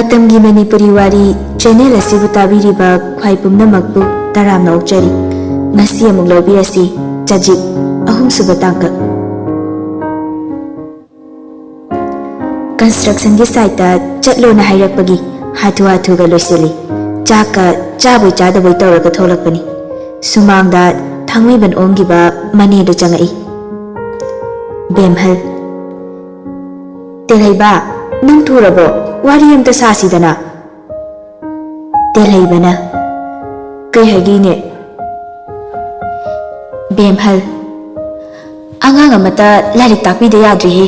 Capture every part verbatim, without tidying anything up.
ꯃꯇꯝꯒꯤ ꯃꯅꯤꯄꯨꯔꯤ ꯋꯥꯔꯤ ꯆꯦꯅꯦꯜ ꯑꯁꯤꯕꯨ ꯇꯥꯕꯤꯔꯤꯕ ꯈ꯭ꯋꯥꯏ ꯄꯨꯝꯅꯃꯛꯄꯨ ꯇꯔꯥꯝꯅ ꯑꯣꯛꯆꯔꯤ꯫ ꯉꯁꯤ ꯑꯃꯨꯛ ꯂꯧꯕꯤꯔꯁꯤ ꯆꯖꯤꯛ ꯑꯍꯨꯝꯁꯨꯕ ꯇꯥꯡꯀꯛ꯫ ꯀꯟꯁꯇ꯭ꯔꯛꯁꯟꯒꯤ ꯁꯥꯏꯠꯇ ꯆꯠꯂꯣꯅ ꯍꯥꯏꯔꯛꯄꯒꯤ ꯍꯥꯊꯨ ꯍꯥꯊꯨꯒ ꯂꯣꯏꯁꯤꯜꯂꯤ꯫ ꯆꯥꯛꯀ ꯆꯥꯕꯣꯏ ꯆꯥꯗꯕꯣꯏ ꯇꯧꯔꯒ ꯊꯣꯛꯂꯛꯄꯅꯤ꯫ ꯁꯨꯃꯥꯡꯗ ꯊꯥꯡꯃꯩꯕꯟ ꯑꯣꯟꯈꯤꯕ ꯃꯅꯦꯗꯨ ꯆꯪꯉꯛꯏ꯫ ꯕꯦꯝꯍꯜ, "ꯇꯦꯜꯍꯩꯕ, ꯅꯪ ꯊꯨꯔꯕꯣ? ꯋꯥꯔꯤ ꯑꯝꯇ ꯁꯥꯁꯤꯗꯅ꯫" ꯇꯦꯜꯍꯩꯕꯅ, "ꯀꯩ ꯍꯥꯏꯒꯦ ꯏꯅꯦ?" ꯕꯦꯝꯍꯜ, "ꯑꯉꯥꯡ ꯑꯃꯇ ꯂꯥꯏꯔꯤꯛ ꯇꯥꯛꯄꯤꯗ ꯌꯥꯗ꯭ꯔꯤꯍꯦ꯫"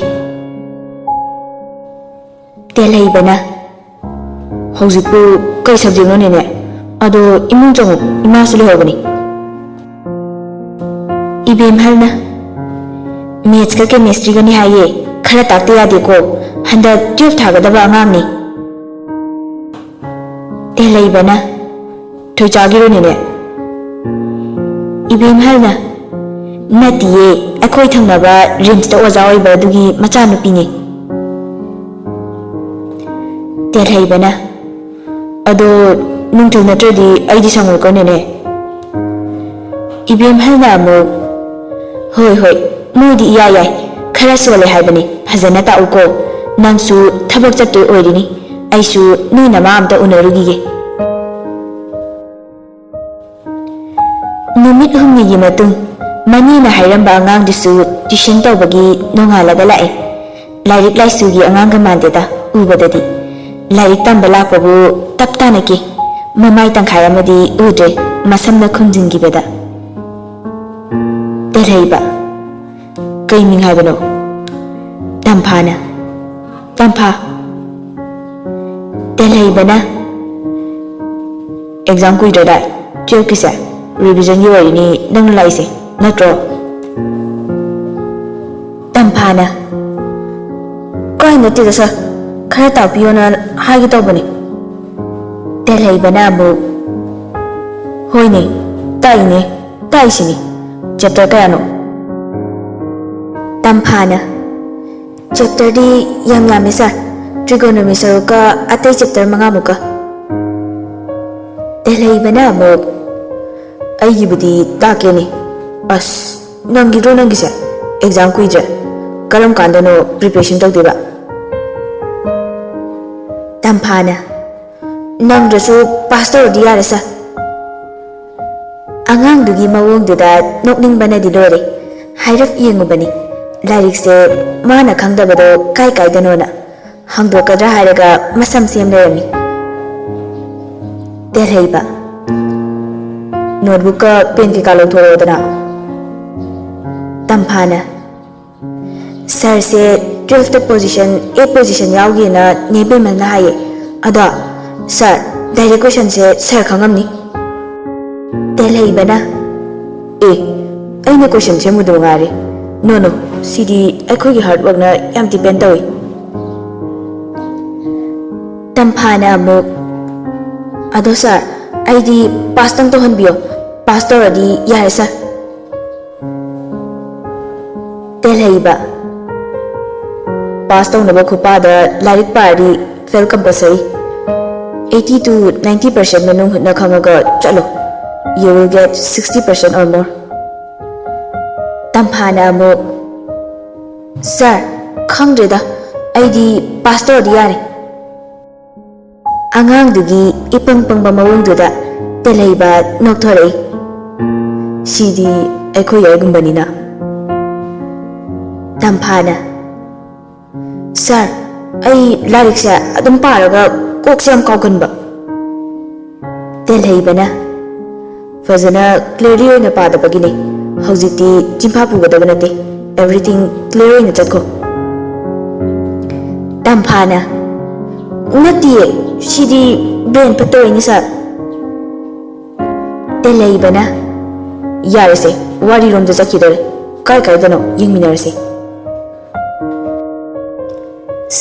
ꯇꯦꯜꯍꯩꯕꯅ, "ꯍꯧꯖꯤꯛꯄꯨ ꯀꯩ ꯁꯕꯖꯦꯛꯅꯣꯅꯦꯅꯦ? ꯑꯗꯣ ꯏꯃꯨꯡ ꯆꯪꯉꯨ, ꯏꯃꯥꯁꯨ ꯂꯩꯍꯧꯕꯅꯤ꯫" ꯏꯕꯦꯝꯍꯜꯅ, "ꯃꯦꯠꯁꯀ ꯀꯦꯃꯦꯁꯇ꯭ꯔꯤꯒꯅꯤ ꯍꯥꯏꯌꯦ, ꯈꯔ ꯇꯥꯛꯇ ꯌꯥꯗꯦꯀꯣ, ꯍꯟꯗꯛ ꯇꯨꯌꯦꯜꯐ ꯊꯥꯒꯗꯕ ꯑꯉꯥꯡꯅꯤ꯫" ꯇꯦꯜꯍꯩꯕꯅ, "ꯊꯣꯏꯆꯥꯒꯤꯔꯣꯅꯦꯅꯦ?" ꯏꯕꯦꯝꯍꯜꯅ, "ꯅꯠꯇꯤꯌꯦ, ꯑꯩꯈꯣꯏ ꯊꯪꯅꯕ ꯔꯤꯝꯁꯇ ꯑꯣꯖꯥ ꯑꯣꯏꯕ ꯑꯗꯨꯒꯤ ꯃꯆꯥꯅꯨꯄꯤꯅꯦ꯫" ꯇꯦꯜꯍꯩꯕꯅ, "ꯑꯗꯣ ꯅꯨꯡꯊꯤꯜ ꯅꯠꯇ꯭ꯔꯗꯤ ꯑꯩꯗꯤ ꯁꯪꯉꯣꯏꯀꯣ ꯅꯦꯅꯦ꯫" ꯏꯕꯦꯝꯍꯜꯅ ꯑꯃꯨꯛ, "ꯍꯣꯏ ꯍꯣꯏ, ꯃꯣꯏꯗꯤ ꯏꯌꯥ ꯌꯥꯏ, ꯈꯔ ꯁꯣꯜꯂꯦ ꯍꯥꯏꯕꯅꯤ, ꯐꯖꯅ ꯇꯥꯛꯎꯀꯣ꯫ ꯅꯪꯁꯨ ꯊꯕꯛ ꯆꯠꯇꯣꯏ ꯑꯣꯏꯔꯤꯅꯤ, ꯑꯩꯁꯨ ꯅꯣꯏ ꯅꯃꯥ ꯑꯝꯇ ꯎꯅꯔꯨꯈꯤꯒꯦ꯫" ꯅꯨꯃꯤꯠ ꯍꯨꯝꯅꯤꯒꯤ ꯃꯇꯨꯡ, ꯃꯅꯦꯅ ꯍꯥꯏꯔꯝꯕ ꯑꯉꯥꯡꯗꯨꯁꯨ ꯇ꯭ꯌꯨꯁꯟ ꯇꯧꯕꯒꯤ ꯅꯣꯡꯉꯥꯜꯂꯒ ꯂꯥꯛꯑꯦ꯫ ꯂꯥꯏꯔꯤꯛ ꯂꯥꯏꯁꯨꯒꯤ ꯑꯉꯥꯡꯒ ꯃꯥꯟꯗꯦꯗ, ꯎꯕꯗꯗꯤ꯫ ꯂꯥꯏꯔꯤꯛ ꯇꯝꯕ ꯂꯥꯛꯄꯕꯨ ꯇꯞ ꯇꯥꯅ ꯀꯦ꯫ ꯃꯃꯥꯏ ꯇꯪꯈꯥꯏ ꯑꯃꯗꯤ ꯎꯗ꯭ꯔꯦ, ꯃꯁꯝꯅ ꯈꯨꯝꯖꯤꯟꯈꯤꯕꯗ꯫ ꯇꯦꯜꯍꯩꯕ, "ꯀꯩ ꯃꯤꯡ ꯍꯥꯏꯕꯅꯣ?" ꯇꯝꯐꯥꯅ, "ꯇꯝꯐꯥ꯫" ꯇꯦꯜꯍꯩꯕꯅ, "ꯑꯦꯛꯖꯥꯝ ꯀꯨꯏꯗ꯭ꯔꯗꯥꯏ, ꯇꯨꯌꯦꯜꯐꯀꯤꯁꯦ? ꯔꯤꯚꯤꯖꯟꯒꯤ ꯑꯣꯏꯔꯤꯅꯤ ꯅꯪꯅ ꯂꯥꯛꯏꯁꯦ, ꯅꯠꯇ꯭ꯔꯣ?" ꯇꯝꯐꯥꯅ, "ꯀꯥꯏ ꯅꯠꯇꯦꯗ ꯁꯥꯔ, ꯈꯔ ꯇꯥꯛꯄꯤꯌꯣꯅ ꯍꯥꯏꯒꯦ ꯇꯧꯕꯅꯦ꯫" ꯇꯦꯜꯍꯩꯕꯅ ꯑꯃꯨꯛ, "ꯍꯣꯏꯅꯦ, ꯇꯥꯛꯏꯅꯦ, ꯇꯥꯛꯏꯁꯤꯅꯤ꯫ ꯆꯦꯞꯇꯔ ꯀꯌꯥꯅꯣ?" ꯇꯝꯐꯥꯅ, "ꯆꯦꯞꯇꯔꯗꯤ ꯌꯥꯝ ꯌꯥꯝꯃꯦ ꯁꯥꯔ, Trigonometry ꯁꯔꯨꯛꯀ ꯑꯇꯩ chapter ꯃꯉꯥꯃꯨꯛꯀ꯫ ꯇꯦꯜꯍꯩꯕꯅ ꯑꯃꯨꯛ, "ꯑꯩꯒꯤꯕꯨꯗꯤ ꯇꯥꯛꯀꯦꯅꯦ꯫ ꯑꯁ, ꯅꯪꯒꯤꯗ꯭ꯔꯣ ꯅꯪꯒꯤꯁꯦ? Exam ꯀꯨꯏꯗ꯭ꯔꯦ꯫ ꯀꯔꯝ ꯀꯥꯟꯗꯅꯣ preparation ꯇꯧꯗꯣꯏꯕ?" ꯇꯝꯐꯥꯅ, "ꯅꯪꯗ꯭ꯔꯁꯨ pass ꯇꯧꯔꯗꯤ ꯌꯥꯔꯦ sir꯫" ꯑꯉꯥꯡꯗꯨꯒꯤ ꯃꯑꯣꯡꯗꯨꯗ ꯅꯣꯛꯅꯤꯡꯕꯅꯗꯤ ꯂꯣꯏꯔꯦ꯫ ꯍꯥꯏꯔꯞ ꯌꯦꯡꯉꯨꯕꯅꯤ, ꯂꯥꯏꯔꯤꯛꯁꯦ ꯃꯥꯅ ꯈꯪꯗꯕꯗꯣ ꯀꯥꯏ ꯀꯥꯏꯗꯅꯣꯅ꯫ ꯍꯪꯗꯣꯛꯀꯗ꯭ꯔꯥ ꯍꯥꯏꯔꯒ ꯃꯁꯝ ꯁꯦꯝ ꯂꯩꯔꯝꯃꯤ꯫ ꯇꯦꯜꯍꯩꯕ, "Notebook ꯀ pen ꯀꯩꯀꯥ ꯂꯧꯊꯣꯔꯛꯑꯣꯗꯅ꯫" ꯇꯝꯐꯥꯅ, "Sir ꯁꯦ twelfth position, eight position ꯌꯥꯎꯒꯤꯅ ꯅꯦ ꯕꯦꯃꯜꯅ ꯍꯥꯏꯌꯦ꯫ ꯑꯗꯣ sir, direct question ꯁꯦ sir ꯈꯪꯉꯝꯅꯤ꯫" ꯇꯦꯜꯍꯩꯕꯅ, "ꯑꯦ, ꯑꯩꯅ question ꯁꯦꯝꯃꯨꯗꯕ ꯉꯥꯏꯔꯦ꯫ No, no, ꯁꯤꯗꯤ ꯑꯩꯈꯣꯏꯒꯤ hard work ꯅ ꯌꯥꯝ depend ꯇꯧꯏ꯫" ꯇꯝꯐꯥꯅ ꯑꯃꯨꯛ, "ꯑꯗꯣ sir, ꯑꯩꯗꯤ pass ꯇꯪ ꯇꯧꯍꯟꯕꯤꯌꯣ꯫ Pass ꯇꯧꯔꯗꯤ ꯌꯥꯔꯦ sir꯫" ꯇꯦꯜꯍꯩꯕ, "Pass ꯇꯧꯅꯕ ꯈꯨꯄꯥꯗ ꯂꯥꯏꯔꯤꯛ ꯄꯥꯔꯗꯤ fail compulsory꯫ Eighty to ninety percent ꯃꯅꯨꯡ ꯍꯨꯠꯅ ꯈꯪꯉꯒ ꯆꯠꯂꯣ꯫ You will get sixty percent or more꯫" ꯇꯝꯐꯥꯅ ꯑꯃꯨꯛ, "Sir, ꯈꯪꯗ꯭ꯔꯦꯗ, ꯑꯩꯗꯤ pass ꯇꯧꯔꯗꯤ ꯌꯥꯔꯦ꯫" ꯑꯉꯥꯡꯗꯨꯒꯤ ꯏꯄꯪ ꯄꯪꯕ ꯃꯑꯣꯡꯗꯨꯗ ꯇꯦꯜꯍꯩꯕ ꯅꯣꯛꯊꯣꯔꯛꯏ꯫ "ꯁꯤꯗꯤ ꯑꯩꯈꯣꯏ ꯌꯥꯏꯒꯨꯝꯕꯅꯤꯅ꯫" ꯇꯝꯐꯥꯅ, "Sir, ꯑꯩ ꯂꯥꯏꯔꯤꯛꯁꯦ ꯑꯗꯨꯝ ꯄꯥꯔꯒ ꯀꯣꯛꯁꯦ ꯌꯥꯝ ꯀꯥꯎꯒꯟꯕ꯫" ꯇꯦꯜꯍꯩꯕꯅ, "ꯐꯖꯅ clearly ꯑꯣꯏꯅ ꯄꯥꯗꯕꯒꯤꯅꯦ꯫ ꯍꯧꯖꯤꯛꯇꯤ ꯆꯤꯟꯐꯥ ꯄꯨꯒꯗꯕ ꯅꯠꯇꯦ꯫ Everything clear ꯑꯣꯏꯅ ꯆꯠꯈꯣ꯫" ꯇꯝꯐꯥꯅ, "ꯅꯠꯇꯤꯌꯦ, ꯁꯤꯗꯤ brain ꯐꯠꯇꯕꯩꯅꯤ sir꯫" ꯇꯦꯜꯍꯩꯕꯅ, "ꯌꯥꯔꯦꯁꯦ, ꯋꯥꯔꯤꯔꯣꯝꯗ ꯆꯠꯈꯤꯗꯧꯔꯦ꯫ ꯀꯥꯏ ꯀꯥꯏꯗꯅꯣ ꯌꯦꯡꯃꯤꯟꯅꯔꯁꯦ꯫"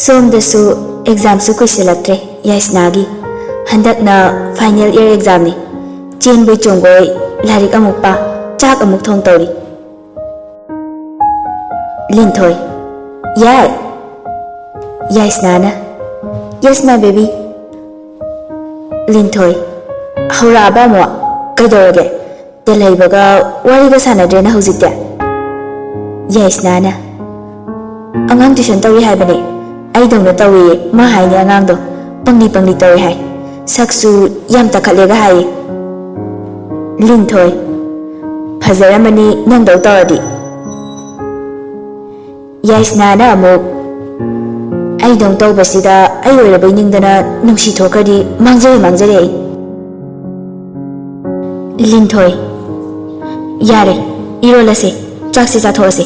ꯁꯣꯝꯗꯁꯨ exam ꯁꯨ ꯀꯨꯏꯁꯤꯜꯂꯛꯇ꯭ꯔꯦ ꯌꯥꯏꯁꯅꯥꯒꯤ꯫ ꯍꯟꯗꯛꯅ final year exam ꯅꯤ꯫ ꯆꯦꯟꯕꯣꯏ ꯆꯣꯡꯕꯣꯏ, ꯂꯥꯏꯔꯤꯛ ꯑꯃꯨꯛ ꯄꯥ, ꯆꯥꯛ ꯑꯃꯨꯛ ꯊꯣꯡ ꯇꯧꯔꯤ꯫ ꯂꯤꯟꯊꯣꯏ, "ꯌꯥꯏ꯫" ꯌꯥꯏꯁꯅꯥꯅ, Yes, my baby. ꯂꯤꯟꯊꯣꯏ, ꯍꯧꯔꯛꯑꯕ ꯑꯃꯨꯛ? ꯀꯩꯗꯧꯔꯒꯦ? ꯇꯦꯜꯍꯩꯕꯒ ꯋꯥꯔꯤꯒ ꯁꯥꯟꯅꯗ꯭ꯔꯦꯅ ꯍꯧꯖꯤꯛꯇꯤ? ꯌꯥꯏꯁꯅꯥꯅ, "ꯑꯉꯥꯡ tuition ꯇꯧꯔꯤ ꯍꯥꯏꯕꯅꯦ꯫ ꯑꯩꯗꯧꯅ ꯇꯧꯏ ꯃꯥ ꯍꯥꯏꯅꯦ ꯑꯉꯥꯡꯗꯣ꯫ ꯄꯪꯂꯤ ꯄꯪꯂꯤ ꯇꯧꯏ ꯍꯥꯏ꯫ ꯁꯛꯁꯨ ꯌꯥꯝ ꯇꯛꯈꯠꯂꯦꯒ ꯍꯥꯏꯌꯦ꯫" ꯂꯤꯟꯊꯣꯏ, "ꯐꯖꯔꯝꯃꯅꯤ ꯅꯪꯗꯧ ꯇꯧꯔꯗꯤ꯫" ꯌꯥꯏꯁꯅꯥꯅ ꯑꯃꯨꯛ, "ꯑꯩꯗꯧ ꯇꯧꯕꯁꯤꯗ ꯑꯩ ꯑꯣꯏꯔꯕꯣꯏ ꯅꯤꯡꯗꯅ ꯅꯨꯡꯁꯤ ꯊꯣꯛꯈ꯭ꯔꯗꯤ ꯃꯥꯡꯖꯔꯦ, ꯃꯥꯡꯖꯔꯦ ꯑꯩ꯫" ꯂꯤꯟꯊꯣꯏ, "ꯌꯥꯔꯦ, ꯏꯔꯣꯜꯂꯁꯦ, ꯆꯥꯛꯁꯦ ꯆꯥꯊꯣꯛꯑꯁꯦ꯫"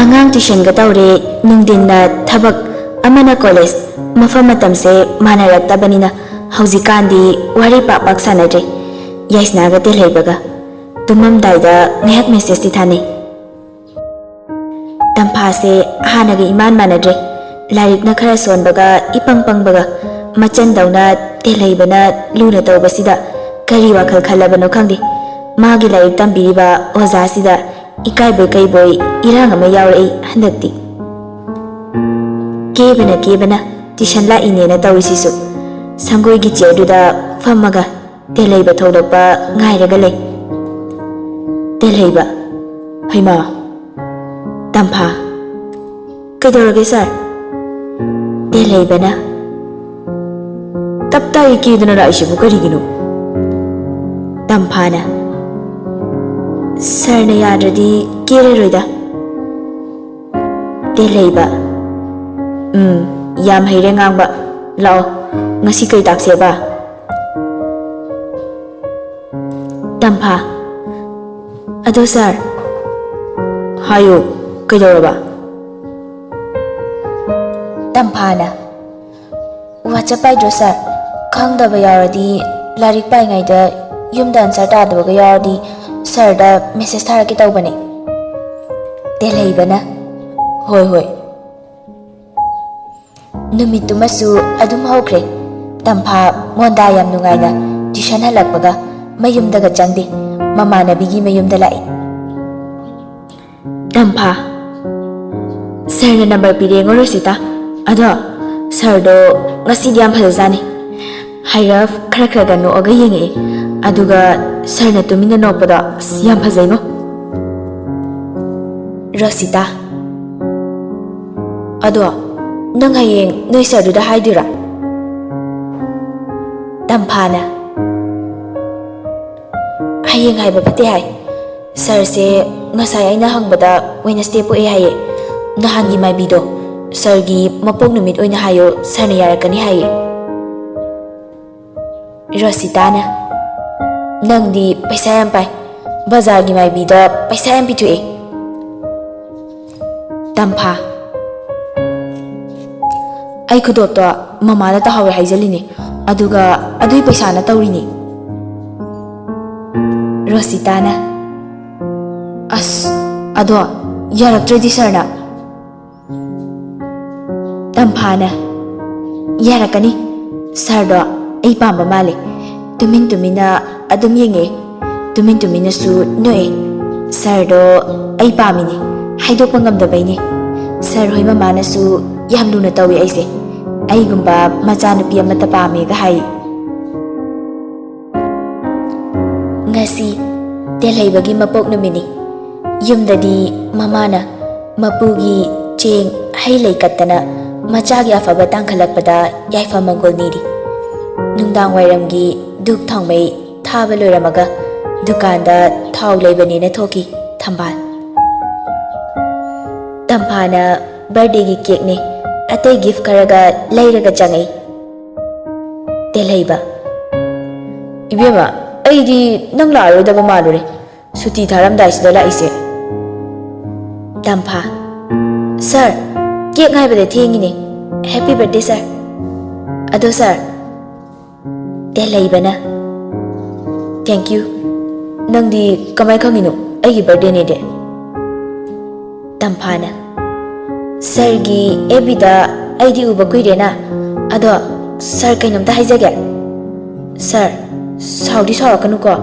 ꯑꯉꯥꯡ tuitionꯒ ꯇꯧꯔꯦ, ꯅꯨꯡꯊꯤꯟꯅ ꯊꯕꯛ, ꯑꯃꯅ college, ꯃꯐꯝ ꯃꯇꯝꯁꯦ ꯃꯥꯟꯅꯔꯛꯇꯕꯅꯤꯅ ꯍꯧꯖꯤꯛꯀꯥꯟꯗꯤ ꯋꯥꯔꯤ ꯄꯥꯛ ꯄꯥꯛ ꯁꯥꯟꯅꯗ꯭ꯔꯦ꯫ ꯌꯥꯏꯁꯅꯥꯒ ꯇꯦꯜꯍꯩꯕꯒ ꯇꯨꯝꯃꯝꯗꯥꯏꯗ ꯉꯥꯏꯍꯥꯛ messageꯇꯤ ꯊꯥꯅꯩ꯫ ꯇꯝꯐꯥꯁꯦ ꯍꯥꯟꯅꯒ ꯏꯃꯥꯟ ꯃꯥꯟꯅꯗ꯭ꯔꯦ꯫ ꯂꯥꯏꯔꯤꯛꯅ ꯈꯔ ꯁꯣꯟꯕꯒ ꯏꯄꯪ ꯄꯪꯕꯒ ꯃꯆꯟꯗꯧꯅ ꯇꯦꯜꯍꯩꯕꯅ ꯂꯨꯅ ꯇꯧꯕꯁꯤꯗ ꯀꯔꯤ ꯋꯥꯈꯜ ꯈꯜꯂꯕꯅꯣ ꯈꯪꯗꯦ꯫ ꯃꯥꯒꯤ ꯂꯥꯏꯔꯤꯛ ꯇꯝꯕꯤꯔꯤꯕ ꯑꯣꯖꯥꯁꯤꯗ ꯏꯀꯥꯏꯕꯣꯏ ꯀꯩꯕꯣꯏ ꯏꯔꯥꯡ ꯑꯃ ꯌꯥꯎꯔꯛꯏ ꯍꯟꯗꯛꯇꯤ꯫ ꯀꯦꯕꯅ ꯀꯦꯕꯅ tuition ꯂꯥꯛꯏꯅꯦꯅ ꯇꯧꯔꯤꯁꯤꯁꯨ꯫ ꯁꯪꯒꯣꯏꯒꯤ chairꯗꯨꯗ ꯐꯝꯃꯒ ꯇꯦꯜꯍꯩꯕ ꯊꯣꯛꯂꯛꯄ ꯉꯥꯏꯔꯒ ꯂꯩ꯫ ꯇꯦꯜꯍꯩꯕ, "ꯍꯩꯃꯥ, ꯇꯝꯐꯥ, ꯀꯩꯗꯧꯔꯒꯦ sir?" ꯇꯦꯜꯍꯩꯕꯅ, "ꯇꯞ ꯇꯥꯏ ꯀꯦꯗꯅ ꯂꯥꯛꯏꯁꯤꯕꯨ ꯀꯔꯤꯒꯤꯅꯣ?" ꯇꯝꯐꯥꯅ, "Sirꯅ ꯌꯥꯗ꯭ꯔꯗꯤ ꯀꯦꯔꯔꯣꯏꯗ꯫" ꯇꯦꯜꯍꯩꯕ, "ꯎꯝ, ꯌꯥꯝ ꯍꯩꯔꯦ ꯉꯥꯡꯕ꯫ ꯂꯥꯛꯑꯣ, ꯉꯁꯤ ꯀꯩ ꯇꯥꯛꯁꯦꯕ?" ꯇꯝꯐꯥ, "ꯑꯗꯣ sir꯫" "ꯍꯥꯏꯌꯨ, ꯀꯩꯗꯧꯔꯕ?" ꯇꯝꯐꯥꯅ, "WhatsApp ꯄꯥꯏꯗ꯭ꯔꯣ sir? ꯈꯪꯗꯕ ꯌꯥꯎꯔꯗꯤ, ꯂꯥꯏꯔꯤꯛ ꯄꯥꯏꯉꯩꯗ ꯌꯨꯝꯗ answer ꯇꯥꯗꯕꯒ ꯌꯥꯎꯔꯗꯤ sirꯗ message ꯊꯥꯔꯛꯀꯦ ꯇꯧꯕꯅꯦ꯫" ꯇꯦꯜꯍꯩꯕꯅ, "ꯍꯣꯏ, ꯍꯣꯏ꯫" ꯅꯨꯃꯤꯠꯇꯨꯃꯁꯨ ꯑꯗꯨꯝ ꯍꯧꯈ꯭ꯔꯦ꯫ ꯇꯝꯐꯥ ꯃꯣꯟꯗꯥ ꯌꯥꯝ ꯅꯨꯡꯉꯥꯏꯅ tuition ꯍꯜꯂꯛꯄꯒ ꯃꯌꯨꯝꯗꯒ ꯆꯪꯗꯦ꯫ ꯃꯃꯥꯟꯅꯕꯤꯒꯤ ꯃꯌꯨꯝꯗ ꯂꯥꯛꯏ꯫ ꯇꯝꯐꯥ, "Sirꯅ number ꯄꯤꯔꯦ, ꯌꯦꯡꯉꯣ ꯔꯣꯁꯤꯇꯥ, ꯑꯗꯣ ꯁꯥꯔꯗꯣ ꯉꯁꯤꯗꯤ ꯌꯥꯝ ꯐꯖꯖꯥꯠꯅꯤ꯫ ꯍꯥꯏꯔꯞ ꯈꯔ ꯈꯔꯒ ꯅꯣꯛꯑꯒ ꯌꯦꯡꯉꯛꯑꯦ꯫ ꯑꯗꯨꯒ ꯁꯥꯔꯅ ꯇꯨꯃꯤꯟꯅ ꯅꯣꯛꯄꯗꯣ ꯑꯁ ꯌꯥꯝ ꯐꯖꯩꯉꯣ꯫ ꯔꯣꯁꯤꯇꯥ, ꯑꯗꯣ ꯅꯪ ꯍꯌꯦꯡ ꯅꯣꯏ ꯁꯥꯔꯗꯨꯗ ꯍꯥꯏꯗꯣꯏꯔꯥ? ꯇꯝꯐꯥꯅ, ꯍꯌꯦꯡ ꯍꯥꯏꯕ ꯐꯠꯇꯦ ꯍꯥꯏ꯫ ꯁꯥꯔꯁꯦ ꯉꯁꯥꯏ ꯑꯩꯅ ꯍꯪꯕꯗ ꯋꯦꯅꯁꯗꯦ ꯄꯣꯛꯑꯦ ꯍꯥꯏꯌꯦ꯫ ꯅꯍꯥꯟꯒꯤ ꯃꯥꯏꯕꯤꯗꯣ ꯁꯥꯔꯒꯤ ꯃꯄꯣꯛ ꯅꯨꯃꯤꯠ ꯑꯣꯏꯅ ꯍꯥꯏꯌꯣ, ꯁꯥꯔꯅ ꯌꯥꯔꯛꯀꯅꯤ ꯍꯥꯏꯌꯦ꯫ ꯔꯣꯁꯤꯇꯥꯅ, ꯅꯪꯗꯤ ꯄꯩꯁꯥ ꯌꯥꯝ ꯄꯥꯏ, ꯕꯖꯥꯔꯒꯤ ꯃꯥꯏꯕꯤꯗ ꯄꯩꯁꯥ ꯌꯥꯝ ꯄꯤꯊꯣꯛꯑꯦ꯫ ꯇꯝꯐꯥ, ꯑꯩ ꯈꯨꯗꯣꯞꯇꯣ ꯃꯃꯥꯗ ꯇꯥꯍꯧꯋꯦ ꯍꯥꯏꯖꯜꯂꯤꯅꯦ, ꯑꯗꯨꯒ ꯑꯗꯨꯏ ꯄꯩꯁꯥꯅ ꯇꯧꯔꯤꯅꯦ꯫ ꯔꯣꯁꯤꯇꯥꯅ, ꯑꯁ, ꯑꯗꯣ ꯌꯥꯔꯛꯇ꯭ꯔꯗꯤ ꯁꯥꯔꯅ? ꯇꯝꯐꯥꯅ, ꯌꯥꯔꯛꯀꯅꯤ꯫ ꯁꯥꯔꯗꯣ ꯑꯩ ꯄꯥꯝꯕ ꯃꯥꯜꯂꯦ꯫ ꯇꯨꯃꯤꯟ ꯇꯨꯃꯤꯟꯅ ꯑꯗꯨꯝ ꯌꯦꯡꯉꯛꯑꯦ꯫ ꯇꯨꯃꯤꯟ ꯇꯨꯃꯤꯟꯅꯁꯨ ꯅꯣꯛꯑꯦ꯫ ꯁꯥꯔꯗꯣ ꯑꯩ ꯄꯥꯝꯃꯤꯅꯦ꯫ ꯍꯥꯏꯗꯣꯛꯄ ꯉꯝꯗꯕꯩꯅꯦ꯫ ꯁꯥꯔ ꯍꯣꯏ ꯃꯃꯥꯅꯁꯨ ꯌꯥꯝ ꯂꯨꯅ ꯇꯧꯏ ꯑꯩꯁꯦ꯫ ꯑꯩꯒꯨꯝꯕ ꯃꯆꯥꯅꯨꯄꯤ ꯑꯃꯠꯇ ꯄꯥꯝꯃꯦꯒ ꯍꯥꯏ꯫ ꯉꯁꯤ ꯇꯦꯜꯍꯩꯕꯒꯤ ꯃꯄꯣꯛ ꯅꯨꯃꯤꯠꯅꯤ꯫ ꯌꯨꯝꯗꯗꯤ ꯃꯃꯥꯅ ꯃꯄꯨꯒꯤ ꯆꯦꯡ, ꯍꯩ ꯂꯩ ꯀꯠꯇꯅ ꯃꯆꯥꯒꯤ ꯑꯐꯕ ꯇꯥꯡꯈꯠꯂꯛꯄꯗ ꯌꯥꯏꯐ ꯃꯪꯒꯣꯜ ꯅꯤꯔꯤ꯫ ꯅꯨꯡꯗꯥꯡ ꯋꯥꯏꯔꯝꯒꯤ ꯙꯨꯞ ꯊꯥꯎꯃꯩ ꯊꯥꯕ ꯂꯣꯏꯔꯝꯃꯒ ꯗꯨꯀꯥꯟꯗ ꯊꯥꯎ ꯂꯩꯕꯅꯦꯅ ꯊꯣꯛꯈꯤ ꯊꯝꯕꯥꯜ꯫ ꯇꯝꯐꯥꯅ ꯕꯥꯔꯗꯦꯒꯤ ꯀꯦꯛꯅꯦ ꯑꯇꯩ ꯒꯤꯐ ꯈꯔꯒ ꯂꯩꯔꯒ ꯆꯪꯉꯛꯏ꯫ ꯇꯦꯜꯍꯩꯕ, ꯏꯕꯦꯝꯃ, ꯑꯩꯗꯤ ꯅꯪ ꯂꯥꯛꯑꯔꯣꯏꯗꯕ ꯃꯥꯜꯂꯨꯔꯦ꯫ ꯁꯨꯇꯤ ꯊꯥꯔꯝꯗꯥꯏꯁꯤꯗ ꯂꯥꯛꯏꯁꯦ꯫ ꯇꯝꯐꯥ, ꯁꯥꯔ, ꯀꯦꯛ ꯉꯥꯏꯕꯗ ꯊꯦꯡꯉꯤꯅꯦ꯫ ꯍꯦꯄꯤ ꯕꯥꯔꯗꯦ, ꯁꯥꯔ꯫ ꯑꯗꯣ, ꯁꯥꯔ, ꯇꯦꯜꯍꯩꯕꯅ, ꯊꯦꯡꯛ ꯌꯨ꯫ ꯅꯪꯗꯤ ꯀꯃꯥꯏ ꯈꯪꯉꯤꯅꯣ ꯑꯩꯒꯤ ꯕꯥꯔꯗꯦꯅꯦꯗꯤ? ꯇꯝꯐꯥꯅ, ꯁꯥꯔꯒꯤ ꯑꯦꯐ ꯕꯤꯗ ꯑꯩꯗꯤ ꯎꯕ ꯀꯨꯏꯔꯦꯅ꯫ ꯑꯗꯣ, ꯁꯥꯔ, ꯀꯩꯅꯣꯝꯇ ꯍꯥꯏꯖꯒꯦ꯫ ꯁꯥꯔ, ꯁꯥꯎꯗꯤ ꯁꯥꯎꯔꯛꯀꯅꯨꯀꯣ꯫